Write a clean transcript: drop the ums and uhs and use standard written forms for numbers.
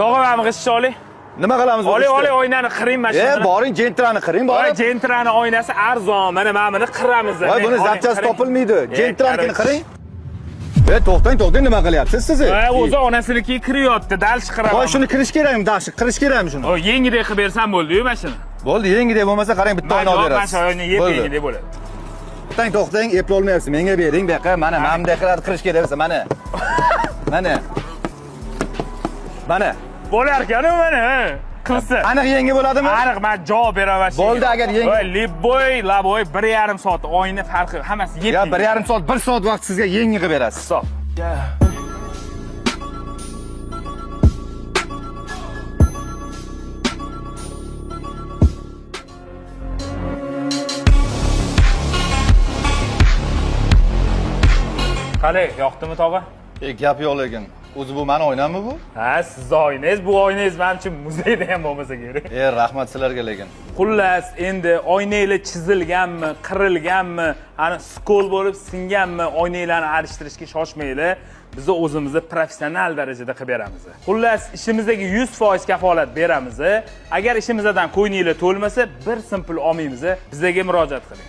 Tog'a mana g'isht oling. Nima qilamiz bu Oling, ishni? oling, oynani qiring mana E, shuni. boring Gentrani qiring, Voy, borib. Gentrani oynasi arzon. Mana mana buni qiramiz. Voy, buni Oling, zapchasi qiring. topilmaydi. E, Gentranikini короче. qiring. E, to'xtang, to'xtang, nima qilyapsiz siz? Voy, o'zi onasinikiga kiryapti. Dal chiqaraman. Voy, shuni kirish kerakmi, dashi, qirish kerakmi shuni? Voy, yengidek qilib bersam bo'ldi-yu mana shuni. Bo'ldi, yengidek bo'lmasa qarang, bitta oyna olib Mana berasiz. shu oyna yeb Bo'ldi. yengidek bo'ladi. To'xtang, to'xtang, eplolmayapsiz. Menga bering bu yoqqa. Mana, mana bunday qiladi, qirish kerak bo'lsa, mana. Mana. Mana. Bo'lar ekan-u mana. ha. Qilsa. Aniq yengi bo'ladimi? Aniq men javob beraman shunga. Bo'ldi, agar yengi- Voy, liboy, laboy 1,5 soat oyna farqi hammasi yeb. Ya 1,5 soat, 1 soat vaqt sizga yengi qilib berasiz. Hisob. Qalay, yoqdimi tog'a? E, gap yo'q lekin. O'zi bu mani oynammi bu? Ha, sizni oynangiz, bu oynangiz menimcha muzeyda ham bo'lmasa kerak. E, rahmat sizlarga lekin. Xullas, endi oynanglar chizilganmi, qirilganmi, ani skol bo'lib singanmi, oynanglarni alishtirishga shoshmanglar. Biz o'zimizni professional darajada qilib beramiz. Xullas, ishimizdagi 100% kafolat beramiz. Agar ishimizdan ko'nglinglar to'lmasa, bir sim pul olmaymiz. Bizga murojaat qiling.